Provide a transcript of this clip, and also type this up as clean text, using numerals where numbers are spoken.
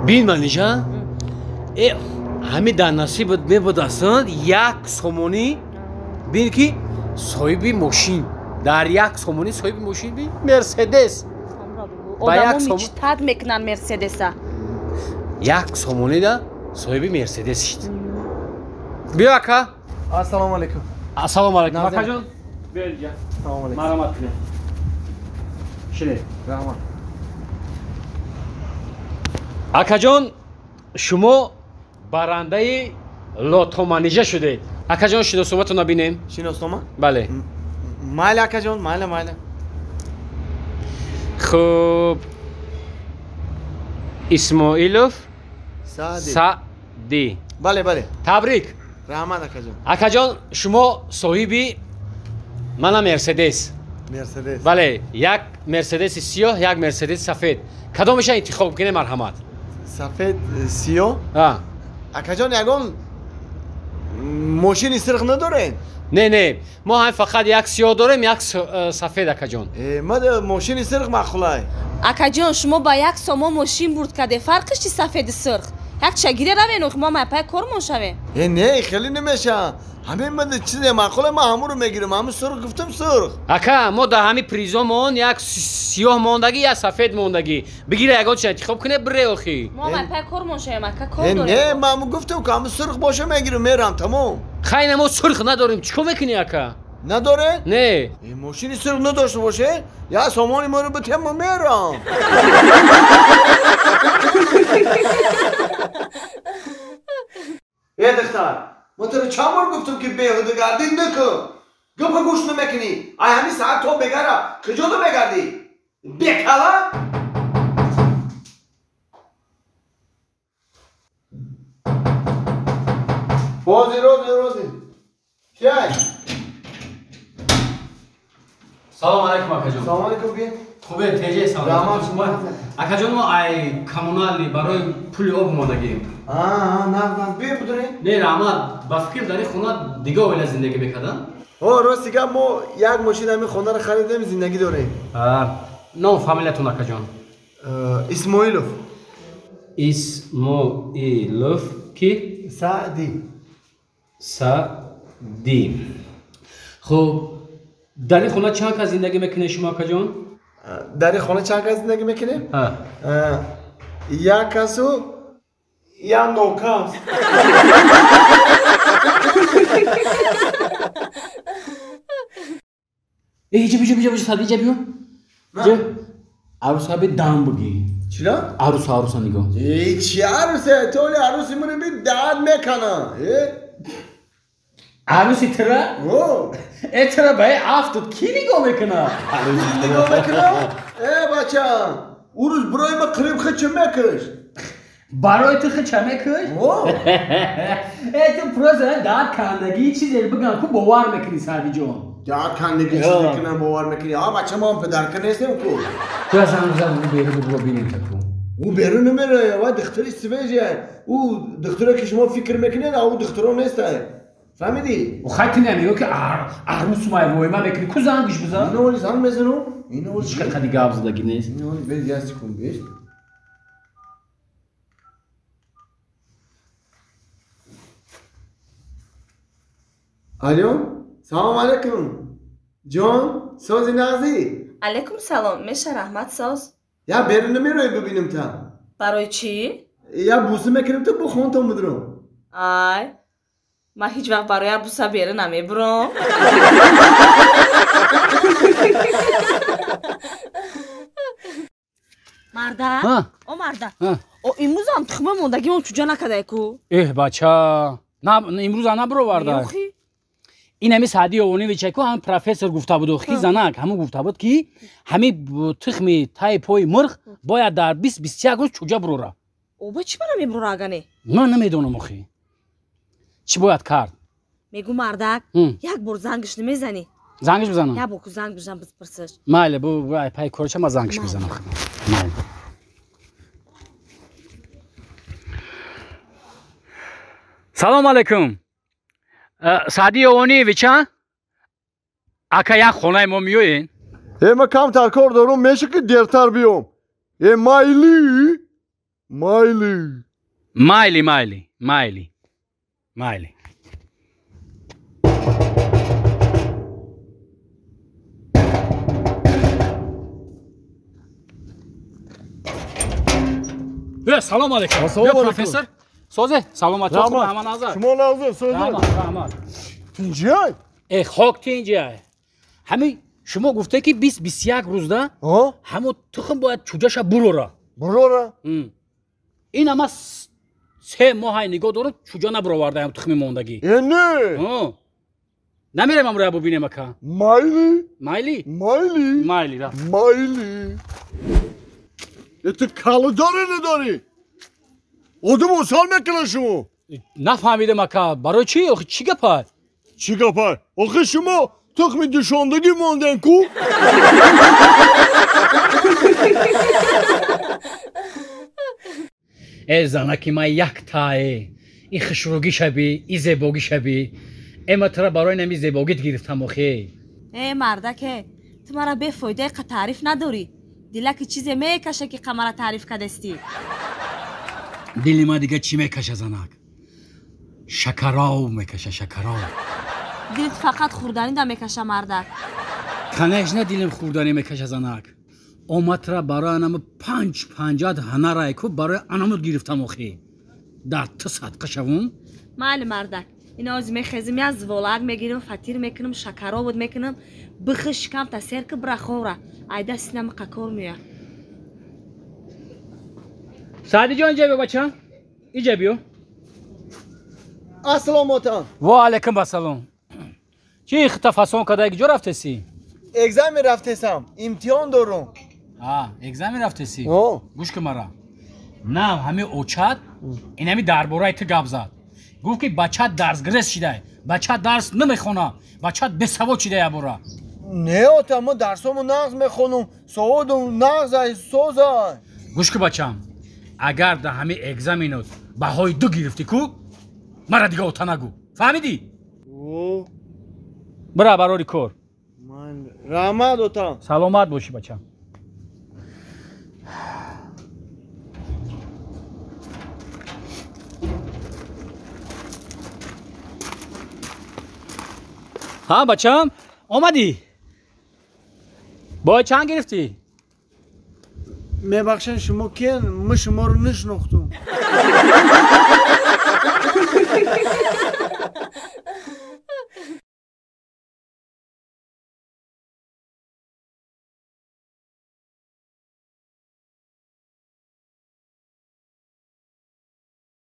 Бин Манижа, э ҳами дар насибат мебудастанд як сомонӣ, бин ки соҳиби мошин дар як сомонӣ соҳиби мошин би Мерседес. Одамо мечтад мекунанд Мерседеса. Як сомонӣ да соҳиби Мерседес шид. Биё ака. Ассалому алайкум. Ассалому алайкум акаҷон. Биё инҷа. Салому алайкум. Марҳамат кунед. Шинед. Раҳмат. Акаҷон, шумо барандаи лотоманижа шудед. Акаҷон, шиносноматонро бинем. Шиноснома? Бале. Майли акаҷон, майли, майли. Хуб, Исмоилов Саъди. Бале, бале. Табрик. Раҳмат акаҷон. Акаҷон, шумо соҳиби мана Мерседес. Мерседес. Бале, як Мерседеси сиёҳ, як Мерседеси сафед. Кадомеша интихоб кунем, марҳамат? Сафед, сиёҳ? Акаҷон, ягон мошини сирх надоред? Не, не, мо ҳам фақат як сиёҳ дорем, як сафед, акаҷон. Ма мошини сирх маъқулай. Акаҷон, шумо ба як сомон мошин бурд каде, фарқиш чи сафеди сирх? Як чагире равен, мо майпай кормон шавем. Не, хеле намеша. Ҳамин ман чизе маъқулай, ман ҳамонро мегирам. Ҳамин сурх гуфтам, сурх. Ака, мо дар ҳамин призо мон як сиёҳ мондагӣ, як сафед мондагӣ. Бигира ягон чиз интихоб куне, бире охи. Мо майпай кормон шавем, ака, кор дорем. Не, ман гуфтам, ки ҳамин сурх боша мегирам, мерам, тамом. Хайна, мо сурх надорем, чӣ кор мекунӣ, ака? Надоре? Не. Мошини сурх надошта боше, я сомони моро битем, мерам. Э, духтар, ма туро чанд бор гуфтам, ки беҳудагардӣ накун. Гапа гӯш намекунӣ. Ай ҳамин саат то бегара куҷо мегардӣ? Бекала? Рози, рози, рози. Киай? Салом алайкум, акаҷон. Салом алайкум, би. Хубе, теҷе, салом. Акаҷон, мо ай коммунали барои пули об омадагем. Нағз, нағз. Биё бидурем. Не, раҳмат. Ба фикр дар ин хона дига оила зиндагӣ мекарданд? О, рости гап, мо як мошин ҳамин хонаро харидем, зиндагӣ дорем. Ном фамилиятон, акаҷон? Исмоилов. Исмоилов ки? Саъди. Саъди. Хуб, дар ин хона чанд кас зиндагӣ мекунед шумо, акаҷон? Дар ин хона чанд кас зиндагӣ мекунем? Як касу як нокас. Иҷа биҷа биҷа биҷа, Саъди, иҷа биё. Иҷа. Аруса би дам буги. Чира? Аруса, аруса нигоҳ. Э, чи аруса? Толи аруси муро би дад мекана. Э? Аруси тира? О. Э, тира ба афтод, ки нигоҳ мекуна? Аруси нигоҳ мекуна? Э, бача, ӯ рӯз барои ма қириб хича мекушт. Барои ту хича мекушт? О. Э, ту просто дад кандагӣ чизе бигам, ку бовар мекунӣ, Саъдиҷон? Дад кандагӣ чизе кунам бовар мекунӣ? А, бача, мо ҳам падарка нестем ку. Ту аз занг бизан, ӯ берун бибро бинем та ку. Ӯ берун намерояд, ва духтари свежая. Ӯ духтаре ки шумо фикр мекунед, ӯ духтаро нестае. Фаҳмидӣ? Хай, ту намегӯ ки арӯс май войма мекунӣ, ку зангиш бизан? Ино оли занг мезанам. Ино оли чӣ қади гап задагӣ нест? Ино оли без як секунд беш. Алло, салом алайкум. Ҷон, сози нағзӣ? Алайкум салом, меша раҳмат, соз. Я берун намероӣ бибинем та? Барои чӣ? Я буса мекунем та, бо хонтон бидурам. Ай, ман ҳеҷ вақт барои буса берун намебурам. Марда, о марда, о имрӯзам тухма мондагимон чуҷа накардай ку? Эҳ, бача, имрӯзам набуроварда. Ин ҳами Саъди Овоневич ку, ҳам профессор гуфта буд, ки занак ҳамон гуфта буд, ки ҳами тухми таи пои мурғ бояд дар 20-21 рӯз чуҷа бурора. Оба чӣ бара мебурора агане? Ман намедонам охи. Чӣ бояд кард? Мегӯ мардак, як бор зангиш намезанӣ? Зангиш бизанам? Як бор ку занг бизан, бипурсиш. Майли, бу пай корча ман зангиш бизанам. Майли. Салом алайкум. Саъди Овониевич, а? Ака, як хонаи мо меоед? Э, ман камтар кор дорам, меша ки дертар биём. Э, майли? Майли. Майли, майли, майли. Майли. Салом алейкум. Ассалому алейкум. Профессор. Созе, саломат. Ҳама назар. Шумо назар, созе. Раҳмат, раҳмат. Тинҷай? Э, хок тинҷай. Ҳами шумо гуфте ки 20-21 рӯзда ҳамо тухм бояд чӯҷаша бурора. Бурора? Ин ама 3 моҳай нигоҳ дорам, чӯҷа набуровардаям тухми мондагӣ. Э, не. Намерем амроя бубинем ака. Майли. Майли? Майли. Майли, ра. Майли. Ту калидоре надорӣ? Одам осал мекунад шумо. Нафаҳмидам ака, барои чӣ? Охи чӣ гапа? Чӣ гапа? Охи шумо тухми душондагӣ монден ку? Э занаки ман яктае. И хушрӯгӣ шаби, и зебогӣ шаби. Э ман тура барои нами зебогит гирифтам охи. Э мардаке, ту мара бефоидаи қа таъриф надорӣ. Дилаки чизе мекаша ки қамара таъриф кардастӣ. Дили ман дига чӣ мекаша занак? Шакаров мекаша, шакаров. Дилт фақат хӯрданӣ да мекаша мардак. Конечно дилим хӯрданӣ мекаша занак. Омадра барои анаму 5-50 ҳанарай ку барои анамуд гирифтам охи. Дар ту садқа шавум? Майли мардак. Ина ози мехезим, я зволак мегирим, фатир мекунам, шакаровуд мекунам, бихи шикамта сер ки бира ховра. Айда синам қакор мея. Саъдиҷон, иҷа биё бача. Иҷа биё. Ассалому алайкум. Ва алайкум ассалом. Чӣ хита фасон карда, ҷо рафтеси? Экзамен рафтесам, имтиҳон дорум. А, экзамен рафтеси? Гӯш кун мара. На, ҳами очат, инами дар бораи ту гап зад. Гуфт ки бачат дарсгирез шидай, бачат дарс намехона, бачат бесавод шидай абора. Не, ота, мо дарсому нағз мехонум, саводум нағзай, созай. Гӯш кун бачам, агар дар ҳами экзаменот баҳои 2 гирифтӣ ку, мара дига ота нагӯ. Фаҳмидӣ? Бира барори кор. Раҳмат, ота. Саломат бошӣ бачам. Ҳа бачам, омадӣ? Бой чанд гирифтӣ? Мебахшед, шумо киян? Мо шуморо нашинохтум.